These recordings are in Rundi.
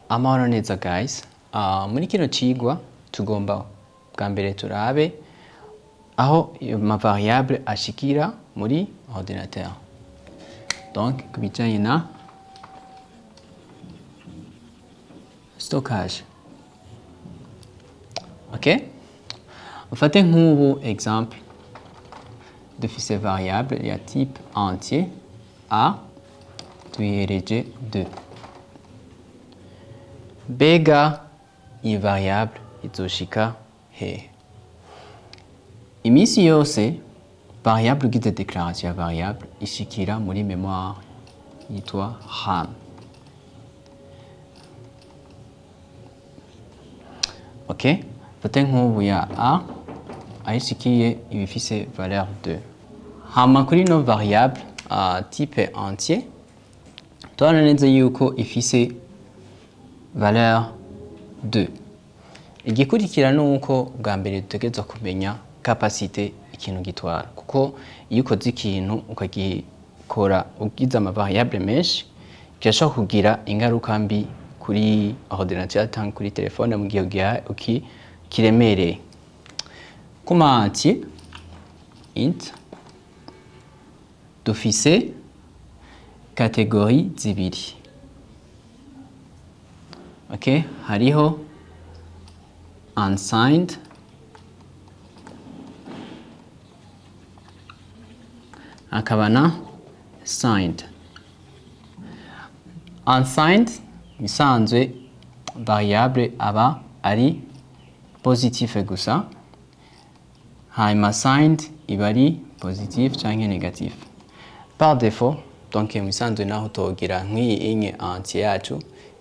Amahoro neza guys. Muri kino cigwa tugomba bwa mbere turabe aho ma variable ashikira muri ordinateur. Donc kubijanye na stockage. OK? Mfate nk'ubu exemple dufise variable ya type entier a tuyihereje 2. Mbega iyi variable izoshika hehe? Iminsi yose variable ugize declaration ya variable ishikira muri mémoire yitwa RAM. OK? Mfate nk'ubu ya a ayishikiye ibifise valeur 2. Hama kuri no variable type entier turabona neza yuko ifise valeur 2. Igikurikira nuko bwa mbere dutegerezwa kumenya capacité ikintu gitwara, kuko iyo ukoze ikintu ukagikora ugize ama variable menshi kirashobora kugira ingaruka mbi kuri ordinateur cyangwa kuri telefone mu gihe kiremereye. Kuma entier int dufise catégorie zibiri. OK, hariho unsigned akaba na signed. Unsigned bisanzwe variable aba ari positif gusa, hanyuma signed iba ari positif canke négatif par défaut. Donc musanzwe naho togira nk'iyi inye entier yacu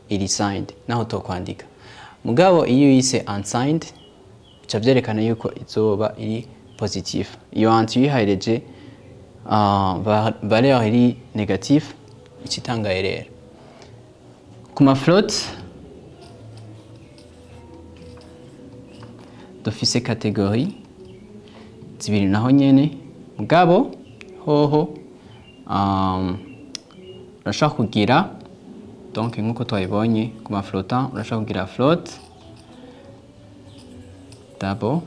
iri signed naho tokwandika, mugabo iyo yise unsigned bica vyerekana yuko izoba iri positif. Iyo entier uyihereje valeur iri négatif icitanga erreur. Kuma float dufise catégorie zibiri naho nyene, mugabo hoho urashobora kugira donc nkuko twabibonye ku ma flottant urashobora kugira float double.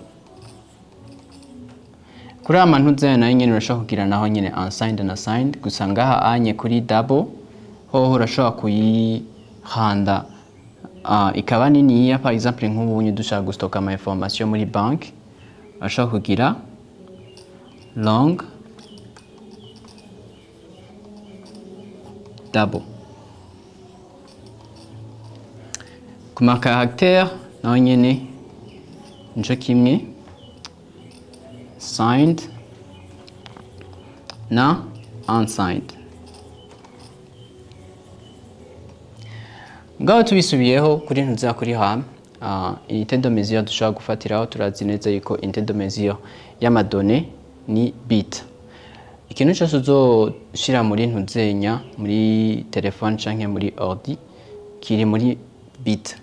Kuri ama ntuze nayo nyene urashobora kugira naho nyene unsigned na signed, gusa ngaha anye kuri double hoho urashobora kuyihanda ikaba niniya. Par exemple nk'ubunye dushaka gustoka ama information muri bank urashobora kugira long double. Kuma caractère naho nyene nico kimwe signed na unsigned. Ngaho tubisubiyeho kuri ntuza kuri RAM, unité de mesure dushobora gufatiraho turazi neza yuko unité de mesure y'amadone ni bit. Ikintu cyose uzoshira muri ntuzenya muri telefone canke muri ordi kiri muri bit,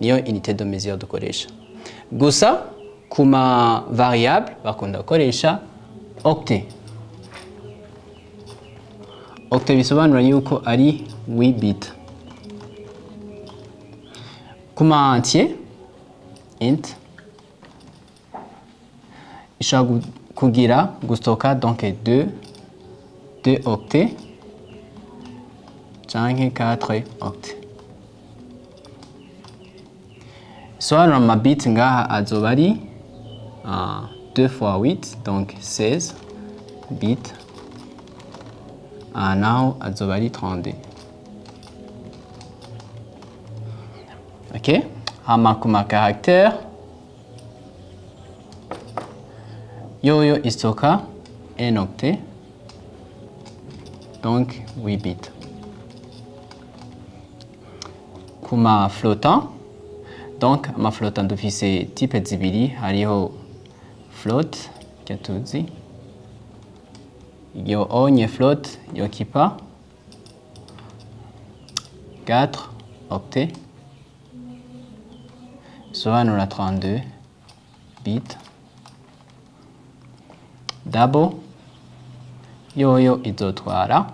niyo unité de mesure dukoresha. Gusa kuma variable bakunda gukoresha octet. Octet bisobanura yuko ari 8 bit. Kuma entier int ishobora kugira gustoka donc 2 octets canke 4 octets. Sobanura ama bit ngaha azoba ari 2 fois 8 donc 16 bit, naho azoba ari 32. OK, hama kuma caractère yoyo istoka 1 octet donc 8 bits. Kuma flottant, donc ama flottant dufise type zibiri, hariho float kyatuzi iyo onye float yokipa 4 octets sobanura 32 bits. Double yoyo izotwara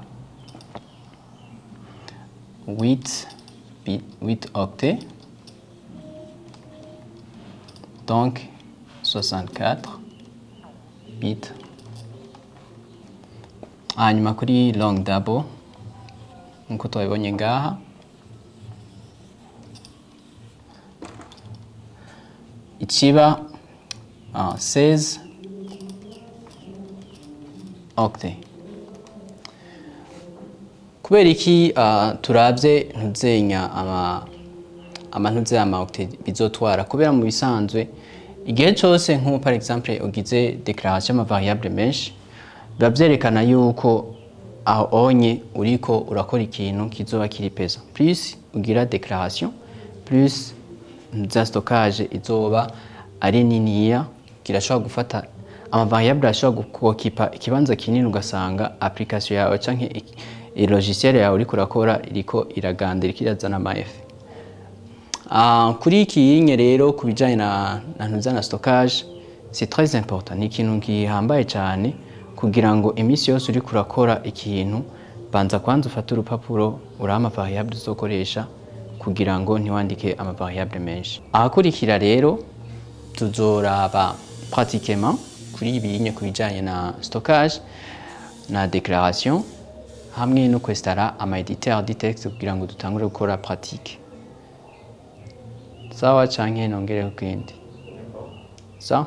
8 8 octets, donc 64 bits. Hanyuma kuri long double, nkuko twabibonye ngaha, ikiba 16 octets. Kubera iki turavye ntuzenya ama ntuze ama octets bizotwara? Kubera mu bisanzwe igihe cyose, nk'ubu par exemple ugize déclaration ama variable menshi, biba vyerekana yuko aho onye uriko urakora ikintu kizoba kiri pesa. Plus ugira déclaration, plus za stockage izoba ari niniya, kirashobora gufata ama variable ashobora kuokipa ikibanza kinini, ugasanga application yawe canke logiciel yawe uriko urakora iriko iraganda, iriko irazana ama effet. Kuri iki yinye rero, ku bijanye na ntuza na stockage, c'est très important, ni ikintu gihambaye cyane kugira ngo iminsi yose uriko urakora ikintu, banza kwanza ufate urupapuro uraha ama variable uzokoresha kugira ngo ntiwandike ama variable menshi. Ahakurikira rero tuzoraba pratiquement kuri ibi yinye ku bijanye na stockage na déclaration, hamwe no kwestara ama éditeur de texte kugira ngo dutangure gukora pratique. Sawa canke nongereho kindi? Sawa.